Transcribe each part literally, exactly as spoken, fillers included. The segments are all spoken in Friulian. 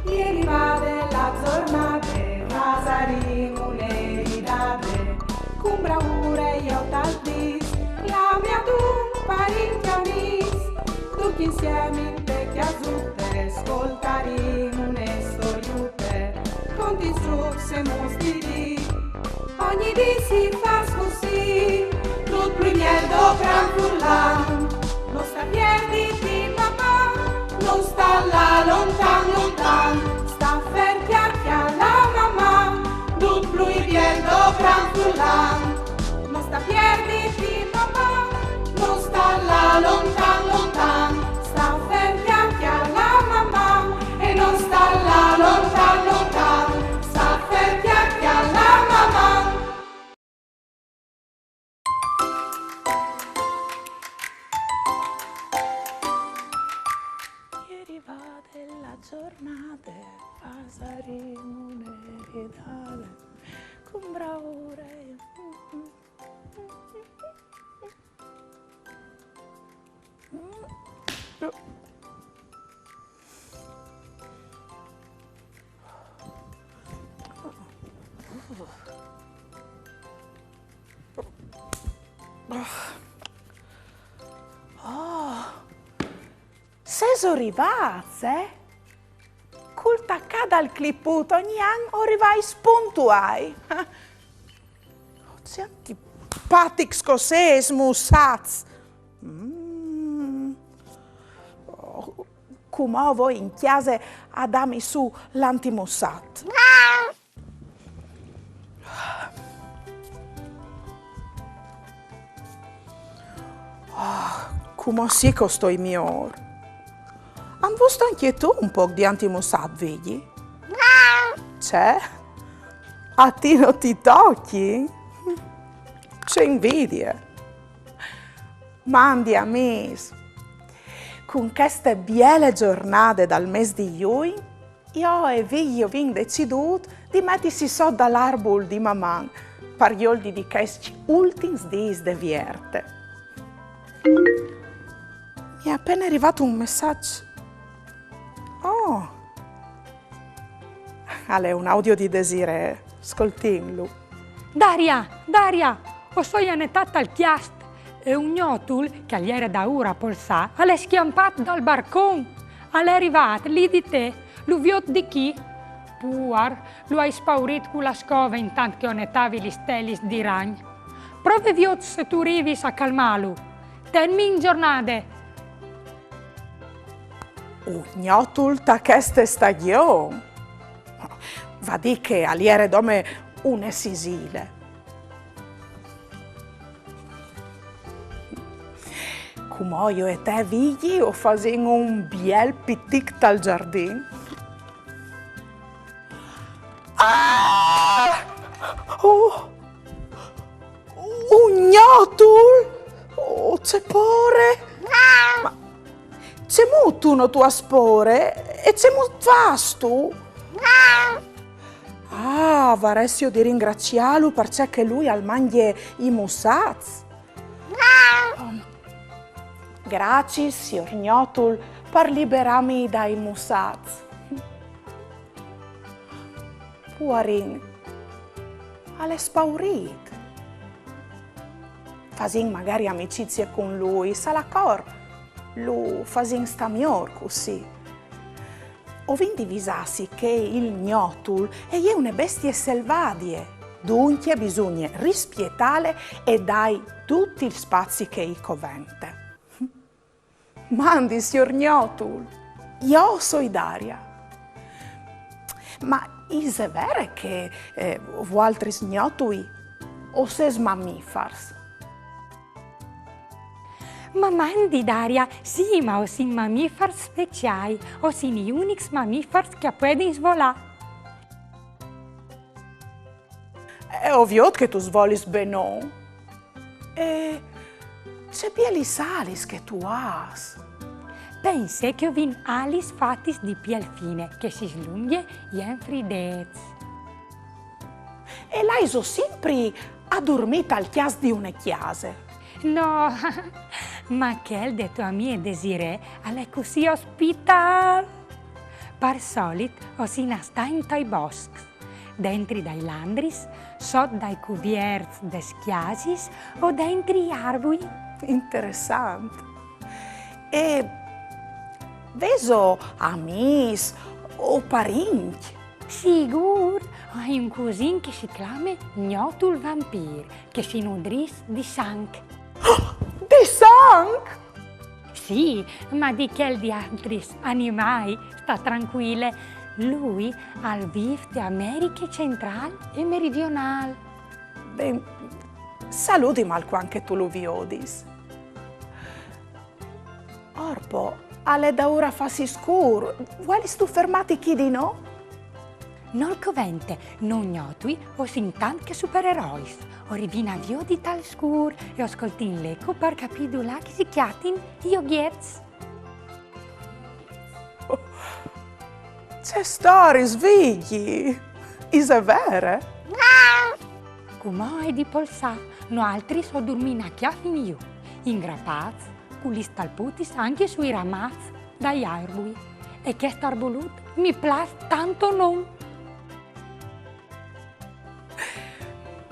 E rivade la zornade, fasarìn une ridade, cun braure jo tal dis, clame adun parint e amis, ducj insiemi inte cjasute, scoltarìn une storiute, conti strucs e mus di dì. Ogni dì si fâs cussì, dut plui biel do gran furlan. No sta pierditi, Maman, no sta lâ lontan, lontan. Sta fer, cjalà, cjalà, Maman, dut plui biel do gran furlan. No sta pierditi, Maman, no sta lâ lontan, lontan. Sta fer, cjalà, cjalà, Maman, e no sta lâ lontan, lontan. Sta fer, cjalà, cjalà, Maman. E rivade la zornade, fasarìn une ridade, cun braure. Oh, sêso rivâts, eh? Cul tacâ dal cliput ogni an o rivais puntuâi. Oh, ce antipatics che o sês, mussats. Mm. Oh, cumò o voi in cjase a dâmi sù l'antimussat. Ah, cumò sì che o stoi miôr. Âstu ancje tu un pôc di antimussat, Vigji? Ce? A ti no ti tocjin? Ce invidie! Mandi, amîs! Cun cheste biele zornade dal mês di Jugn, jo e Vigji o vin decidût di metisi sot dal arbul di Maman, par joldi di chescj ultins dîs de vierte. Mi è apene rivât un messaç. Oh! Al è un audio di Desirée, scoltìnlu. Daria, Daria, o soi anetât tal cjast e un gnotul, che al jere daûr a polsâ, al è scjampât dal barcon. Al è rivât li di te, lu viôt di chi. Puar, lu ai spaurît cu la scove intant che o netavi lis stelis di ragn. Prove viôt se tu rivis a calmâlu. Tenmi ingjornade. Un gnotul ta cheste stagjon? Va dî che al jere dome une sisile. Cumò jo e te, Vigji, o fasìn un biel pitic tal zardin. Ah! Oh! Un gnotul? Oh, ce pôre! Ma cemût tu no tu âs pôre? E cemût fâstu? Ah, varessio di ringraciâlu parcè che lui al mangje i mussats. Graciis, siôr gnotul, par liberâmi dai mussats. Puarin, al è spaurît. Fasìn magari amicizie cun lui, salacor lu fasìn stâ miôr cussì. O vin di visâsi che il gnotul e je une bestie selvadie, duncje bisugne rispietâle e dâi dut il spazi che i covente. Mandi, siôr gnotul, jo o soi Daria. Ma ise vere che, eh, vualtris gnotui o sês mamifars? Ma mandi, Daria, sì, ma o sin mamifars speciâi, o sin i unics mamifars che a puedin svolâ. E o viôt che tu svolis benon. E ce bielis alis che tu âs! Pense che o vin alis fatis di piel fine, che si slungjin jenfri i dêts. E laiso simpri a durmî tal cjast di une cjase? No, ma chel de tô amie Desirée al è cussì ospitâl. Par solit o sin a stâ intai boscs, dentri dai landris, sot dai cuvierts des cjasis o dentri i arbui. Interessant. E vêso amîs o parincj? Sigûr, o ai un cusin che si clame Gnotul Vampîr, che si nudrìs di sanc. Di sanc? Sì, ma di chel di altris animâi, sta trancuile. Lui al vîf te Americhe centrâl e meridionâl. Ben, saludimal cuant che tu lu viodis. Orpo, al è daûr a fâsi scûr. Vuelistu fermâti chi di nô? Nol covente, nô gnotui o sin tant che supererois. O rivìn a viodi tal scûr e o scoltìn l'eco par capî dulà che si cjatin i ogjets. Ce storiis, Vigji! Ise vere? Cumò o ai di polsâ, noaltris o durmìn a cjâf in jù, ingrapâts, cu lis talputis ancje sui ramaçs dai arbui. E chest arbulut mi plâs tantonon.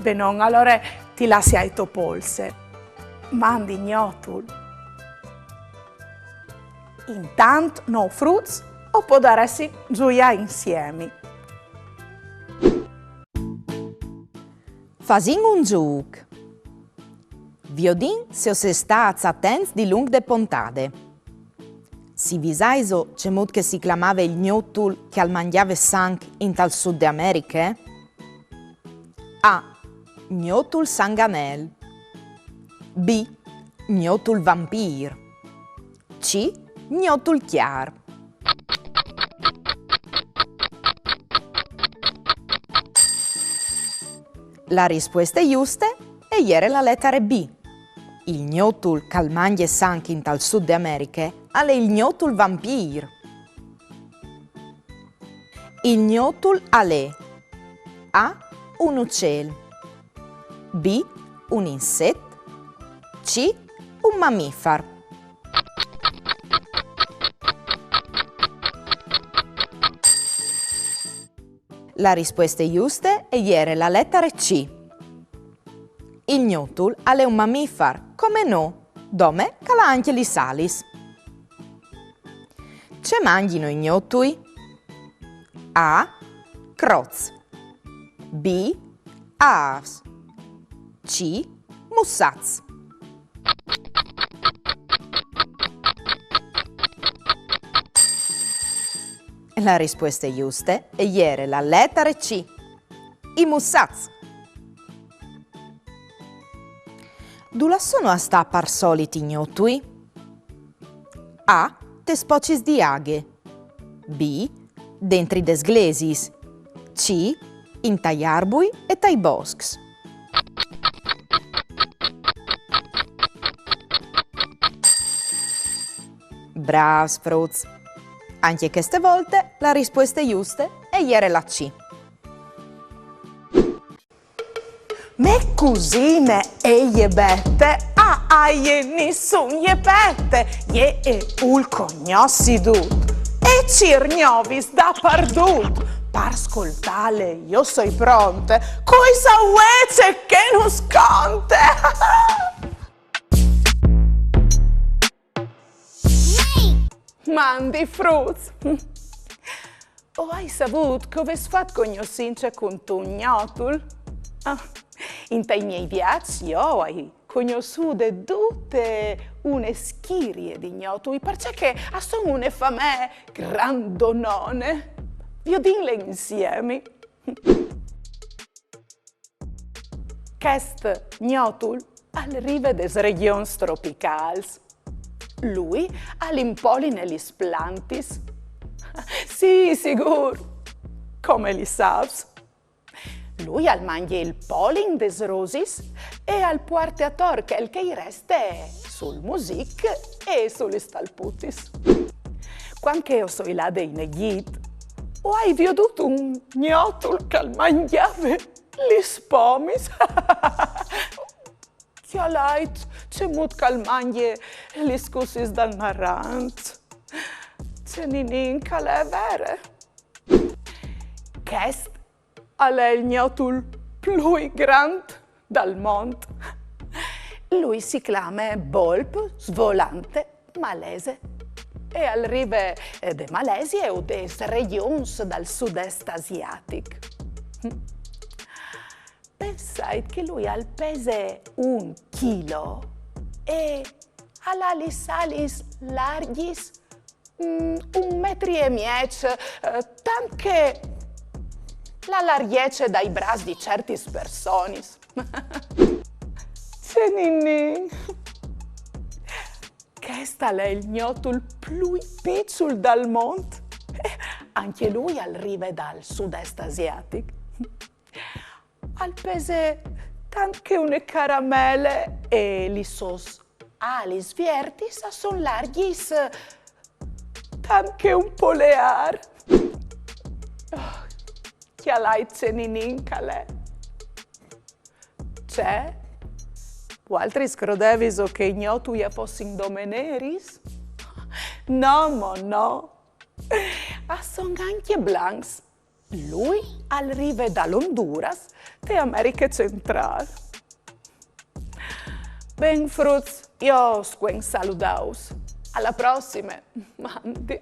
Benon, alore ti lassi ae tô polse. Mandi, Gnotul. Intant nô fruts o podaressin zuiâ insiemi. Fasìn un zûc. Viodìn se o sês stâts atents dilunc de pontade. Si visaiso cemût che si clamave il gnotul che al mangjave sanc intal sud de Americhe? A. Gnotul sanganel. B. Gnotul vampîr. C. Gnotul cjar. La rispueste juste e jere la letare B. Il gnotul che al mangje sanc intal sud de Americhe al è il gnotul vampîr. Il gnotul al è: A. Un ucel. B. Un inset. C. Un mamifar. La rispueste juste e jere la letare C. Il gnotul al è un mamifar, come nô, dome che al à ancje lis alis. Ce mangjino i gnotui? A. Crots. B. Âfs. C. Mussats. La rispueste juste e jere la letare C. I mussats. Dulà sono a stâ par solit i gnotui? A. Tes pocis di aghe. B. Dentri des glesis. C. Intai arbui e tai boscs. Brâfs, fruts! Ancje cheste volte la rispueste juste e jere la C. Mê cusine e je Bete, a aie nissun je pete, jê e vûl cognossi dut e cîr gnovis dapardut. Par scoltâle jo o soi pronte, cui sa vuê ce che nus conte. Mandi fruts! O ai savût che o vês fat cognossince cuntun gnotul? Ah, intai miei viaçs jo o ai cognossude dute une schirie di gnotui, parcè che a son une famee grandonone. Viodìnle insiemi. Chest gnotul al rive des regjons tropicâls. Lui al impoline lis plantis. Sì, sigûr, come lis âfs. Lui al mangje il polin des rosis e al puarte ator chel che i reste sul music e su lis talputis. Cuant che o soi lade in Egjit, o ai viodût un gnotul che al mangjave lis pomis. Cjalait cemût che al mangje lis scussis dal naranç. Ceninin, che al è vêr. Chest al è il gnotul plui grant dal mont. Lui si clame bolp svolante malese e al rive, eh, de Malesie o des regjons dal sud-est asiatic. Pensait che lui al pese un chilo e al à lis alis largjis, mm, un metri e mieç, eh, tant che la largjece dai braçs di ciertis personis. Ceninin. Chest al è il gnotul plui piçul dal mont. Eh, ancje lui al rive dal sud-est asiatic. Al pese tant che une caramele e lis sôs alis viertis a son largjis tant che un poleâr. Oh, cjalait Ceninin che al è. Ce? Vualtris crodêviso che i gnotui a fossin dome neris? No, mo no. A son ancje blancs. Lui al rive dal Honduras, te Americhe Centrâl. Ben, fruts, jo o scuen saludâus. A la prossime. Mandi.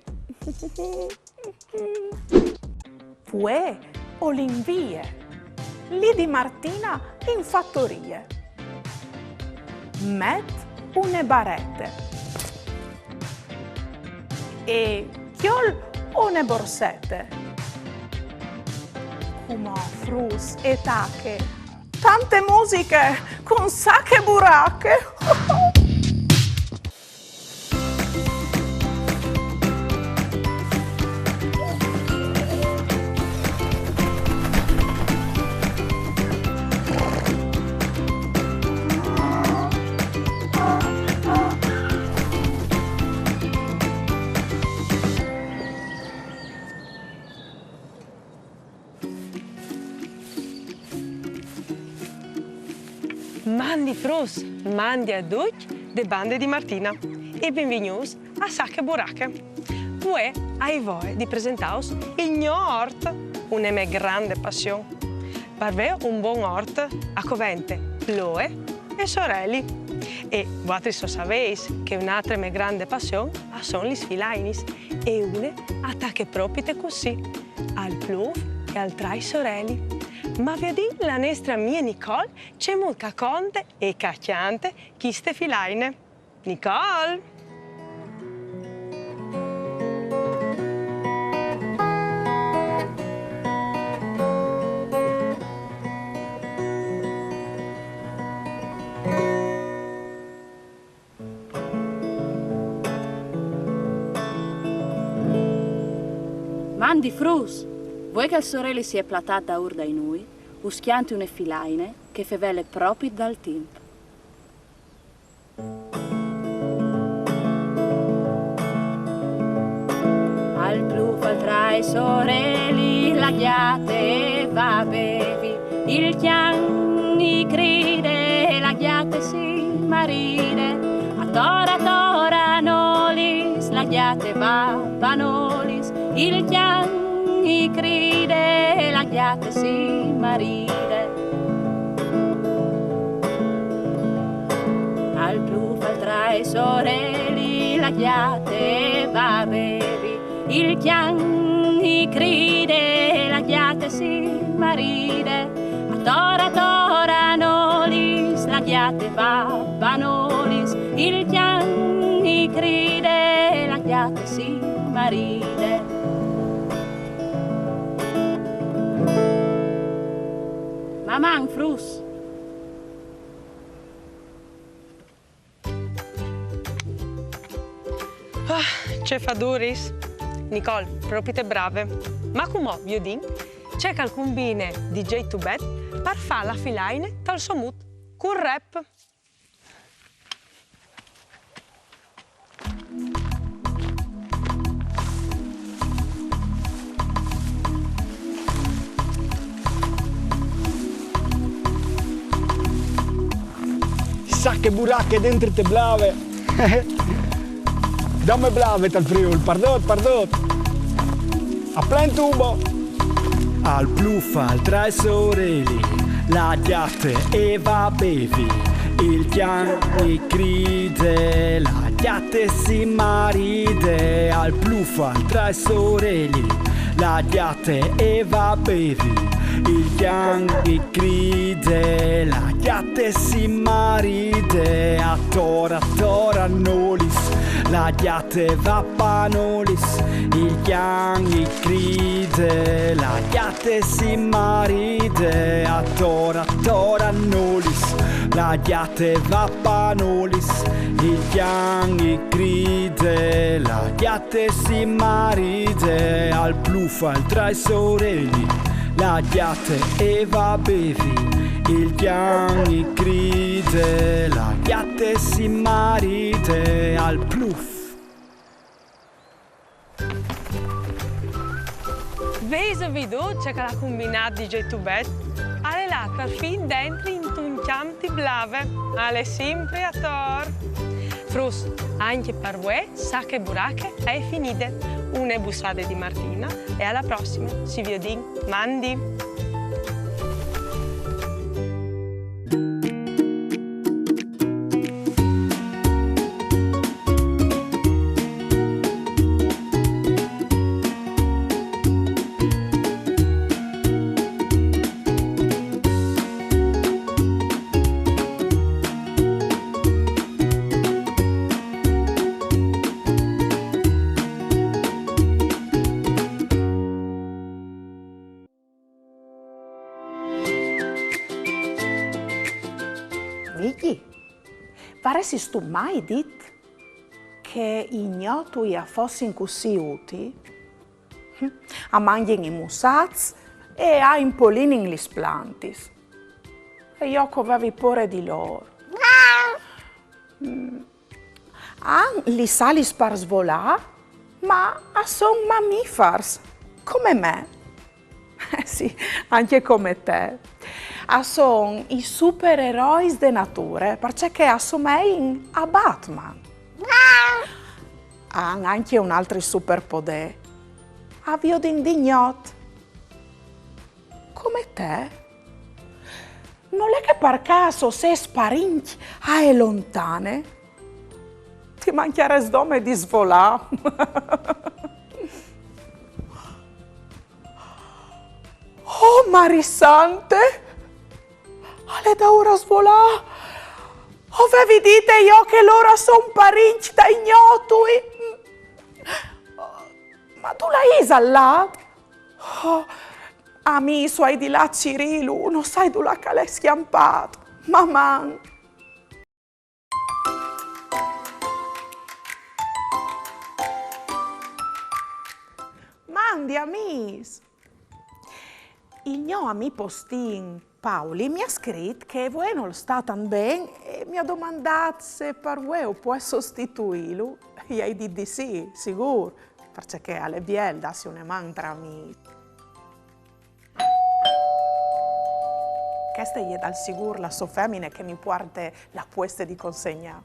Vuê o lin vie. Li di Martina in fatorie. Met une barete e cjol une borsete. Cumò, fruts, e tache tante musiche cun Sache Burache. Mandi fruts, mandi a ducj de bande di Martina e benvignûts a Sache Burache. Vuê o ai voie di presentâus il gno ort, une mê grande passion. Par vê un bon ort a covente ploie e soreli. E vualtris o savês che une altre mê grande passion a son lis filainis, e une e tache propite cussì. Al plûf e al trai soreli. Ma viodìn la nestre amie Nicole cemût che e conte e che e cjante cheste filaine. Nicole! Mandi fruts! Vuê che il soreli si è platât daûr dai nûi, us cjanti une filaine che e fevele propit dal timp. Al plûf, al trai soreli, la gjate e va a bevi, il cjan i cride e la gjate si maride, a tor a tor a Nolis, la gjate e va a Nolis, il cjan i cride e la gjate si maride. Al plûf, al trai soreli, la gjate e va a bevi, il cjan i cride e la gjate si maride, a tor a tor a Nolis, la gjate e va a Banolis, il cjan i cride e la gjate si maride. Maman, fruts! Ah, ce faduris! Nicole, propite brave. Ma cumò viodìn ce che al cumbine D J Tubet par fâ la filaine tal so mût, cul rap. Sache burache dentri te blave. Damme blave tal Friûl, pardot, pardot. A plen tubo. Al plûf al trais oreli, la gjate e va a bevi. Il cjan i cride, la gjate si maride. Al plûf al trais oreli, la gjate e va a bevi. Il cjan i cride, la gjate si maride. Ator, ator a nolis, la gjate va a panolis. Il cjan i cride, la gjate si maride. Ator, ator a nolis, la gjate va a panolis. Il cjan i cride, la gjate si maride. Al plûf al trais oreli, la gjate e va a bevi. Il cjan i cride, la gjate si maride. Al plûf. Vêso viodût ce che al à combinât di J dubet? Al è lât perfin dentri intun cjamp di blave. Al è simpri ator. Fruts, ancje par vuê Sache Burache e je finide. Une bussade di Martina e a la prossime. Si viodìn. Mandi! Vigji, varessistu mai dit che i gnotui a fossin cussì utii? A mangjin i mussats e a impolinin lis plantis. E jo che o vevi pôre di lôr. Mm. A àn lis alis par svolâ, ma a son mamifars, come me. Eh sì, ancje come te. A son i supererois de nature, parcè che a somejin a Batman. A àn ancje un altri superpodê. A viodin di gnot. Come te? Nol è che par câs o sês parincj ae lontane? Ti mancjarès dome di svolâ. Oh, Mari Sante! Al è daûr a svolâ! O vevi dite jo che lôr a son parincj dai gnotui! Ma dulà isal lât? Oh, amîs, o ai di lâ a cirîlu, no sai dulà che al è scjampât. Maman! Mandi, amîs! Il gno amì postin Pauli mi à scrit che vuê nol sta tant ben e mi à domandât se par vuê o pues sostituîlu. I ai dit di sì, sigûr, parcè che al è biel dâsi une man tra amîs. Cheste e je dal sigûr la sô femine che mi puarte la pueste di consegnâ.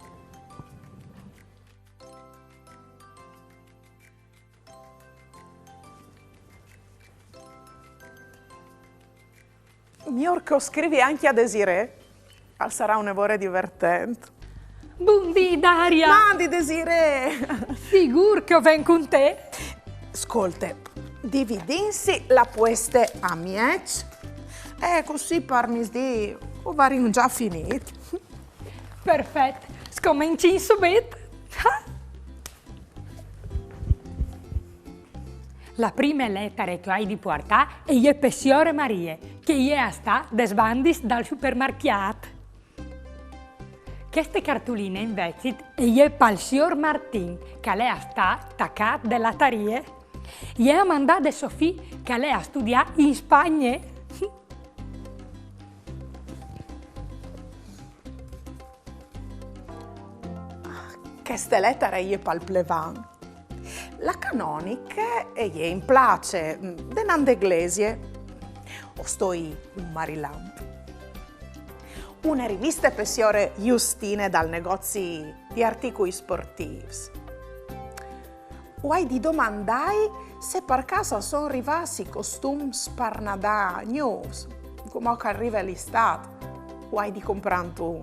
Miôr che o scrivi ancje a Desirée, al sarà une vore divertent. Bundì, Daria! Mandi, Desirée! Sigûr che o ven cun te. Scolte, dividìnsi la pueste a mieç, e cussì par misdì o varìn za finît. Perfet, scomencìn subit. La prime letare che o ai di puartâ e je pe siore Marie, che e je a stâ des bandis dal supermarcjât. Cheste cartuline invezit e je pal siôr Martin, che al è a stâ tacât de latarie. E je a mandâ de sô fi, che al è a studiâ in Spagne. Cheste letare e je pal plevan. La canoniche e je in place, denant de glesie. O stoi un marilamp. Une riviste pe siore Justine dal negozi di articui sportîfs. O ai di domandâi se par câs a son rivâts i costums par Nadâl gnûfs, cumò che al rive l'Istât, o ai di comprânt un.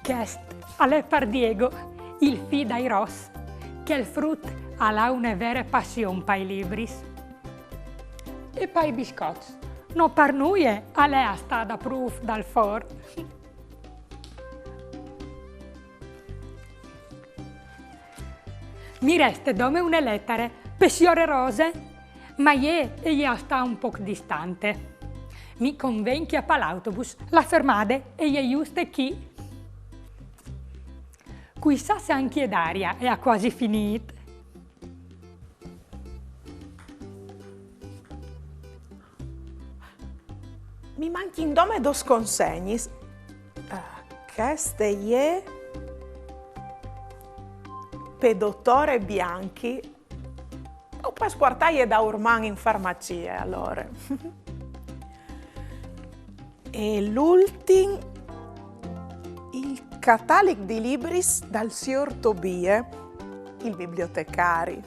Chest al è par Diego, il fi dai Ros, che il frut al à une vere passion pai libris. E pai biscots. No par nuie al è a stâ daprûf dal for. Mi reste dome une letare pe siore Rose, ma jê e je a stâ un pôc distante. Mi conven cjapâ l'autobus, la fermade e je juste chi. Cui sa se ancje Daria e à cuasi finît. Mi mancjin dome dôs consegnis. Ah, cheste e je pe dotore Bianchi. O pues puartâje daurman in farmacie, alore. E l'ultin, il catalic di libris dal siôr Tobie, il bibliotecari.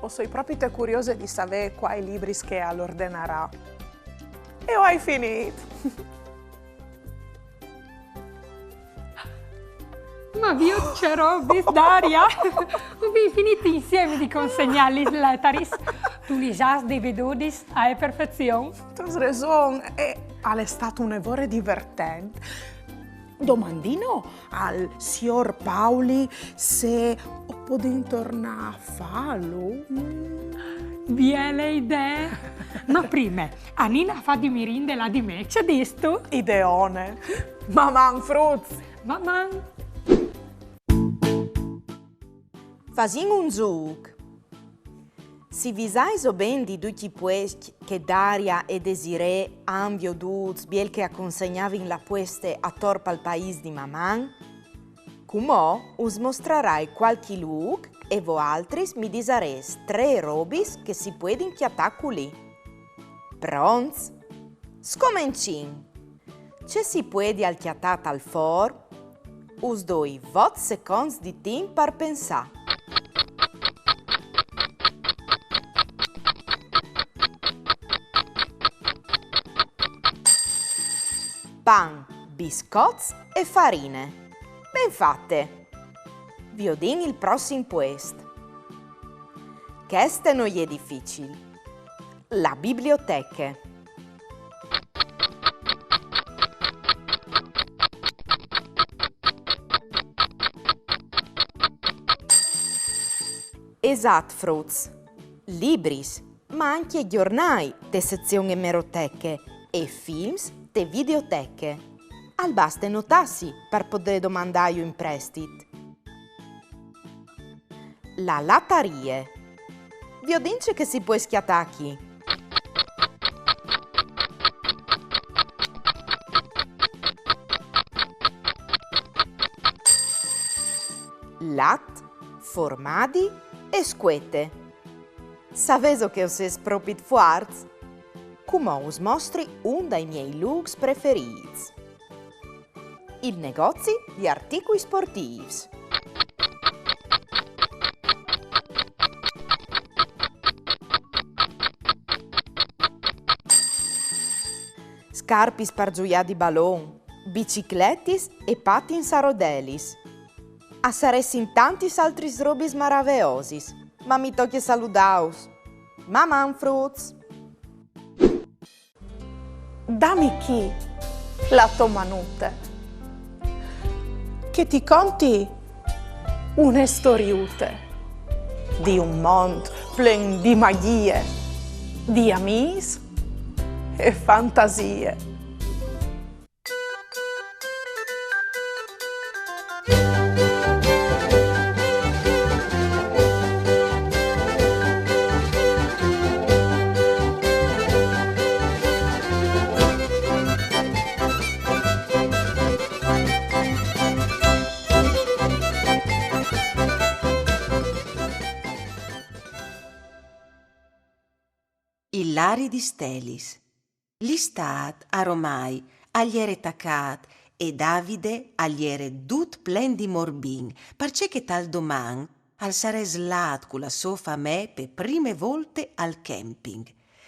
O soi propite curiose di savê cuâi libris che al ordenarà. E o ai finît. Ma viôt ce robis, Daria! O vin finît insiemi di consegnâ lis letaris. Tu lis âs dividudis ae perfezion. Tu âs reson, e al è stât une vore divertent. Domandìn al siôr Pauli se o podìn tornâ a fâlu. Mm. Biele idee! Ma prime, anìn a fâ di mirinde là di me, ce distu? Ideone! Maman, fruts! Maman! Fasìn un zûc. Si visaiso ben di ducj i puescj che Daria e Desirée a àn viodût biel che a consegnavin la pueste ator pal paîs di Maman, cumò us mostrarai cualchi lûc e voaltris mi disarês trê robis che si puedin cjatâ culì. Pronts? Scomencìn! Ce si puedial cjatâ tal for? Us doi vot seconts di timp par pensâ. Pan, biscots e farine. Ben fate! Viodìn il prossim puest. Cheste no je dificil. La biblioteche. Esat, fruts. Libris, ma ancje gjornâi te sezion emeroteche e films te videoteche. Al baste notâsi par podê domandâju in prestit. La latarie. Viodìn ce che si pues cjatâ chi. Lat, formadi e scuete. Savêso che o sês propit fuarts? Cumò us mostri un dai miei lûcs preferîts. Il negozi di articui sportîfs. Scarpis par zuiâ di balon, bicicletis e patins a rodelis. A saressin tantis altris robis maraveosis, ma mi tocje saludâus. Maman, fruts! Dami chi la tô manute, che ti conti une storiute di un mont plen di magjie, di amîs e fantasie. Il lari di stelis. L'Istât, aromai, al jere tacât E Davide al jere dut plen di morbin, parcè che tal doman al sarès lât cu la sô famee pe prime volte al camping.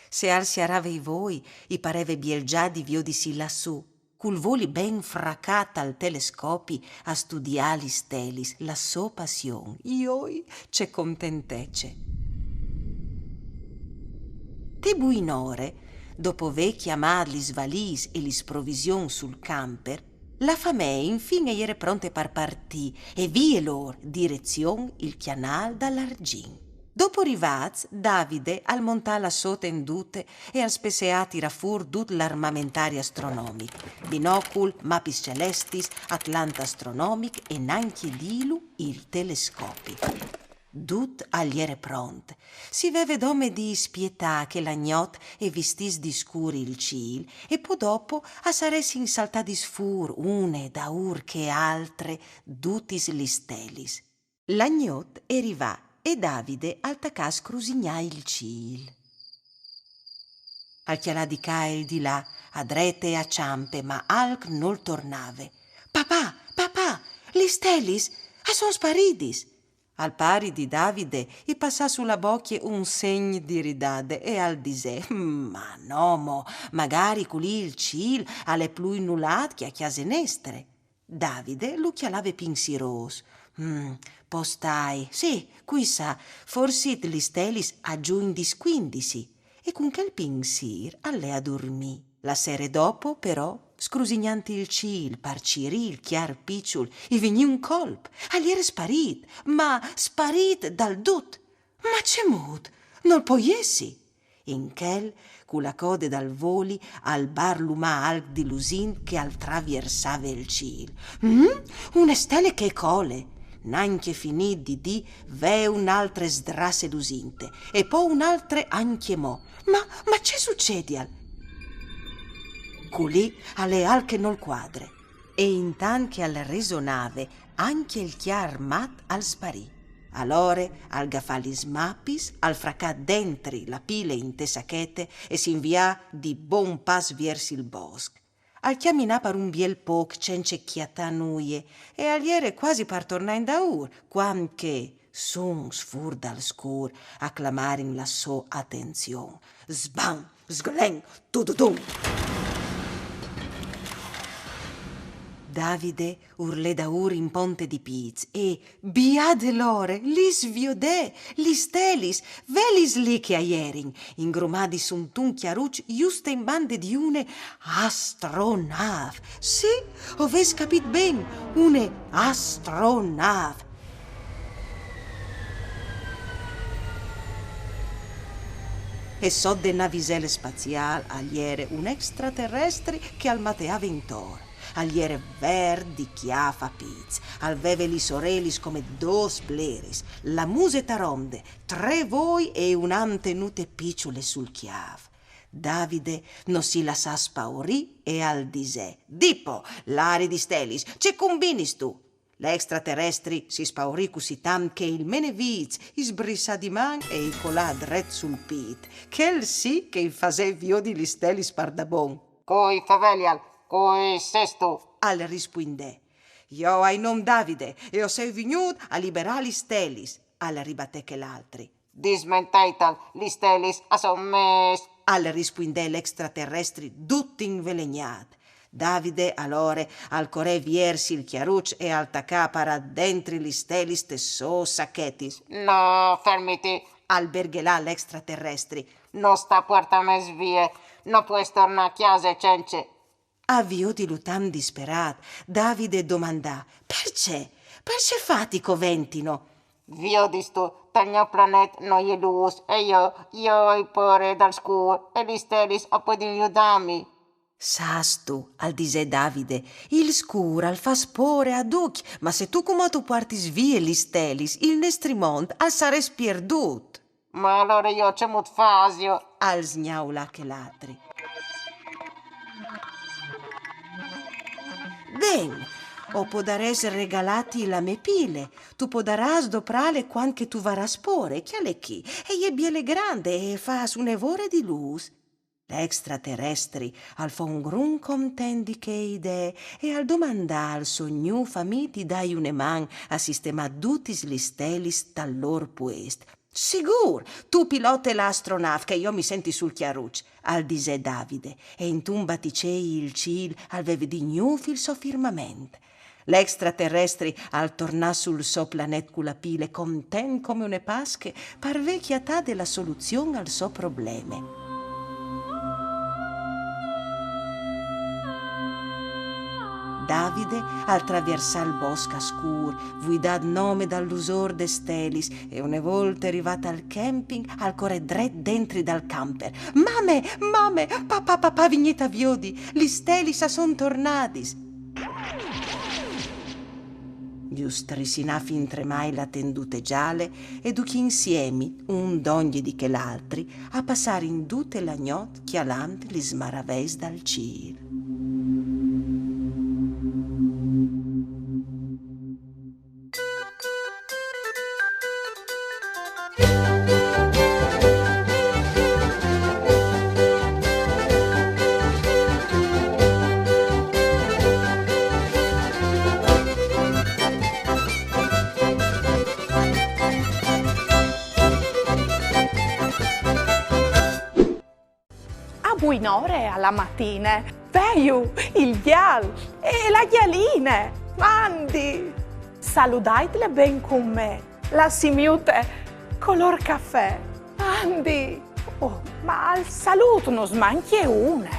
Se al siarave i voi, i pareve biel za di viodisi lassù, cul voli ben fracât al telescopi a studiâ lis stelis, la sô passion. Joi, ce contentece! Te buinore, dopo vê cjamât lis valîs e lis provisions sul camper, la famee infin e jere pronte par partî e vie lôr, direzion il cjanâl dal Argint. Dopo rivâts, Davide al montà la sô tendute e al spesseà a tirâ fûr dut l'armamentari astronomic: binocul, mapis celestis, atlant astronomic e nancje dîlu il telescopi. Dut al jere pront. Si veve dome di spietâ che la gnot e vistìs di scûr il cîl e po dopo a saressin saltadis fûr une daûr che altre dutis lis stelis. La gnot e rivà e Davide al tacà a scrusignâ il cîl. Al cjalà di ca e di là, a drete e a çampe, ma alc nol tornave. Papà, papà, lis stelis a son sparidis! Al pari di Davide i passà su la bocje un segn di ridade e al disè: Ma no mo, magari culì il cîl al è plui nulât che a cjase nestre. Davide lu cjalave pinsirôs. Mm, po stai, sì, cui sa, forsit lis stelis a zuin di scuindisi. E cun chel pinsîr al lè a durmî. La sere dopo, però, scrusignant il cîl par cirî il cjar piçul, i vignì un colp. Al jere sparît, ma sparît dal dut. Ma cemût? Nol pò jessi! In chel, cu la code dal voli, al barlumà alc di lusint che al traviersave il cîl. Mm? Une stele che e cole! Nancje finît di dî, ve une altre sdrasse lusinte, e po une altre ancjemò. Ma, ma ce sucedial? Culì al è alc che nol cuadre. E intant che al resonave, ancje il cjar mat al sparì. Alore al gafà lis mapis, al fracà dentri la pile inte sachete e si invià di bon pas viers il bosc. Al cjaminà par un biel pôc cence cjatâ nuie e al jere cuasi par tornâ indaûr, cuant che suns fûr dal scûr a clamarin la sô atenzion. Sban, sglen, tududum! Davide ur lè daûr in ponte di pîts e, biade l'ore, lis viodè, lis stelis, velis li che a jerin, ingrumadis suntun cjaruç juste in bande di une astronâf. Sì, o vês capît ben, une astronâf. E sot de navisele spaziâl al jere un extraterestri che al mateave intor. Al jere vert di cjâf a pîts, al veve lis orelis come dôs bleris, la muse taronde, trê voi e une antenute piçule sul cjâf. Davide no si lassà spaurî e al disè: Di po, lari di stelis, ce cumbinistu? L'extraterestri si spaurì cussì tant che il menevîts i sbrissà di man e i colà dret sul pît. Chel sì che i fasè viodi lis stelis pardabon. Cui fevelial, cui sêstu? Al rispuindè. Jo o ai non Davide e o soi vignût a liberâ lis stelis, al ribatè chel altri. Dismenteital, lis stelis a son mês, al rispuindè l'extraterestri dut invelegnât. Davide alore al corè viers il cjaruç e al tacà a parâ dentri lis stelis tes sôs sachetis. No, fermiti, al berghelà l'extraterestri. No sta puartâmes vie, no pues tornâ a cjase cence. A viodilu tant disperât, Davide domandà: Parcè? Parcè fâ ti coventino? Viodistu, tal gno planet no je lûs, e jo, jo o ai pôre dal scûr, e lis stelis a puedin judâmi. Sâstu, al disè Davide, il scûr al fâs pôre a ducj, ma se tu cumò tu puartis vie lis stelis, il nestri mont al sarès pierdût. Ma alore jo cemût fasio? Al sgnaulà chel altri. Ben, o podarès regalâti la mê pile, tu podarâs doprâle cuant che tu varâs pôre, cjale chi, e je biele grande e e fâs une vore di lûs. L'extraterestri al fo un grum content di chê idee e al domandà al so gnûf amì di dâi une man a sistemâ dutis lis stelis tal lôr puest. «Sigûr, tu pilote la astronâf che jo mi senti sul cjaruç», al disè Davide, e intun baticei il cîl al veve di gnûf il so firmament. L'extraterestri al tornà sul so planet cu la pile, content come une Pasche, par vê cjatade la soluzion al so probleme. Davide al traviersà il bosc scûr, vuidât nome dal lusôr des stelis, e une volte rivât al camping, al corè dret dentri dal camper. «Mame, mame, papà, papà, vignît a viodi, lis stelis a son tornadis!» Ju strissinà fintremai la tendute zale e ducj insiemi, un dongje di chel altri, a passarin dute la gnot cjalant lis maraveis dal cîl. A buinore a la matine, veju il gjal e la gjaline. Mandi! Saludaitle ben cun me, la simiute colôr cafè. Mandi! Oh, ma al salût nus mancje une.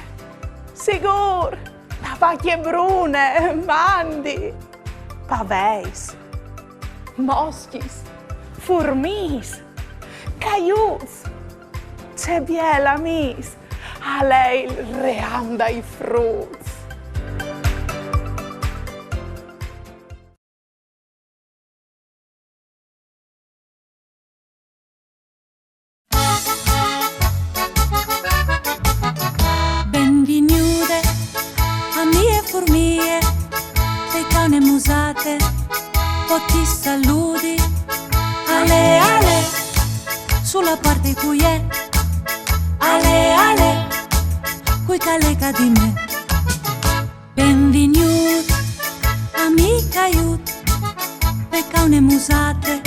Sigûr, la vacje brune, mandi! Paveis, moscjis, furmiis, caiuts, ce biei amîs, al è il ream dai fruts. Benvignude, amie furmie, te caune musate, po ti saludi. Ale, ale, su la puarte cui è. Ale, ale, cui che al è ca di me. Benvignût, amì caiut, pe caune musate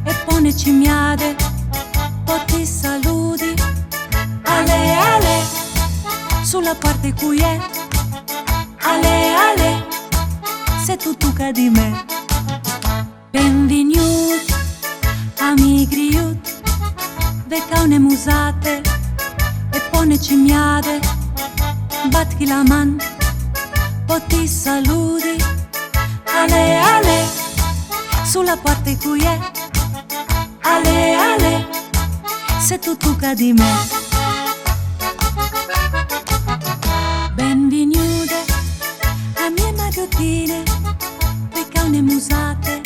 e po une cimiade, po ti saludi. Ale, ale, su la puarte cui è. Ale, ale, sêstu tu ca di me. Benvignût, amì griut, ve caune musate e po une cimiade, batchi la man, po ti saludi. Ale, ale, su la puarte cui è. Ale, ale, sêstu tu ca di me. Benvignude, amie maiutine, pe caune musate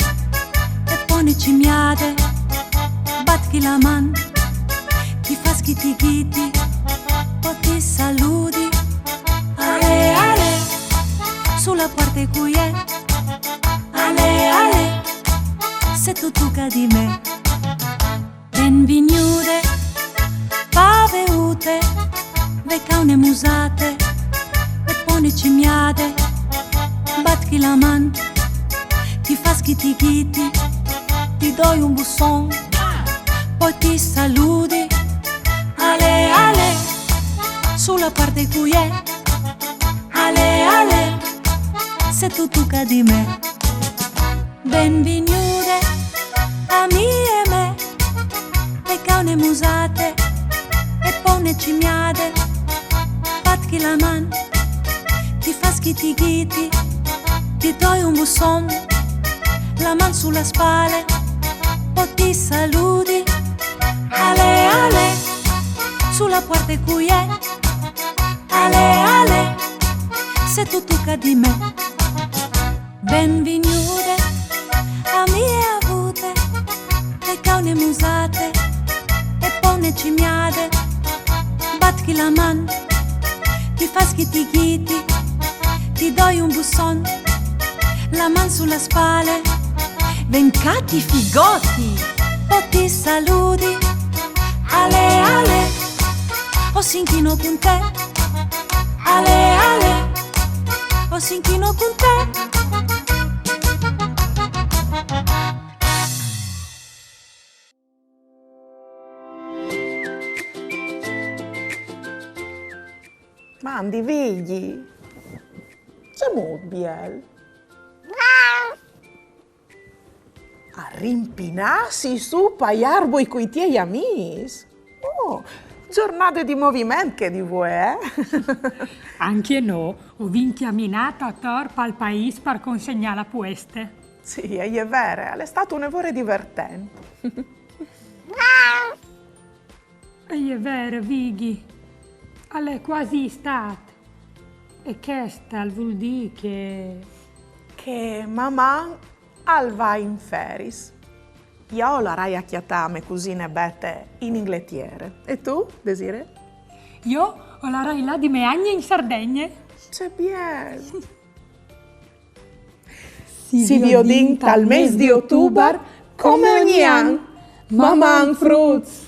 e po une cimiade, batchi la man, ti fâs ghiti ghiti, po ti saludi. Ale, ale, su la puarte cui è. Ale, ale, sêstu tu ca di me. Benvignude, paveute, ve caune musate e po une cimiade, batchi la man, ti fâs ghiti ghiti, ti doi un busson, po ti saludi. Ale, ale, su la puarte cui è. Ale, ale, sêstu tu ca di me. Benvignude, amie mê, pe caune musate e po une cimiade, batchi la man, ti fâs ghiti ghiti, ti doi un busson, la man su la spale, po ti saludi. Ale, ale, su la puarte cui è. Ale, ale, sêstu tu ca di me. Benvignude, amie avute, pe caune musate e po une cimiade, batchi la man, ti fâs ghiti ghiti, ti doi un busson, la man su la spale, ven ca ti figoti, po ti saludi. Ale, ale, O s'inchino cun te, ale, ale, o s'inchino cun te. Mandi, Vigji, cemût biel! A rimpinâsi sù pai arbui cui tiei amîs. Oh, zornade di moviment chê di vuê, eh? Ancje nô o vin cjaminât ator pal paîs par consegnâ la pueste. Sì, e je vere, al è stât une vore divertent. E je vere, Vigji, al è cuasi Istât. E chest al vûl dî che... Che Maman al va in feriis. Jo o larai a cjatâ mê cusine Bete in Ingletiere. E tu, Desirée? Jo o larai là di mê agne in Sardegne. Ce biel! Si viodìn tal mês di Otubar, come ogni an. Maman, fruts!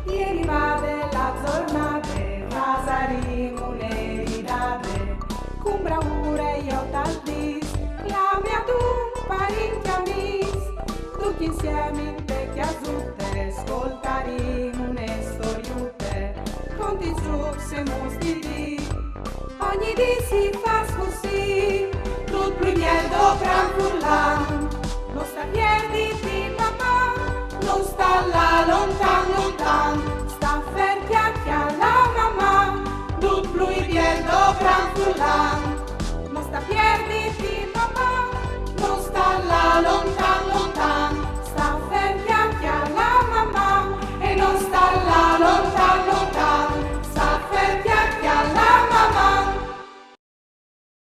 E rivade la zornade, fasarìn une ridade, cun braure jo tal dîs, clame adun parint e amîs, ducj insiemi inte cjasute, scoltarìn une storiute, conti zûcs e muts di dì. Ogni dì si fâs cussì, dut plui biel dopran furlan. No sta pierditi, Maman, no sta lâ lontan, lontan. Sta fer, cjale, cjale, Maman, dut plui biel dopran furlan. No sta pierditi,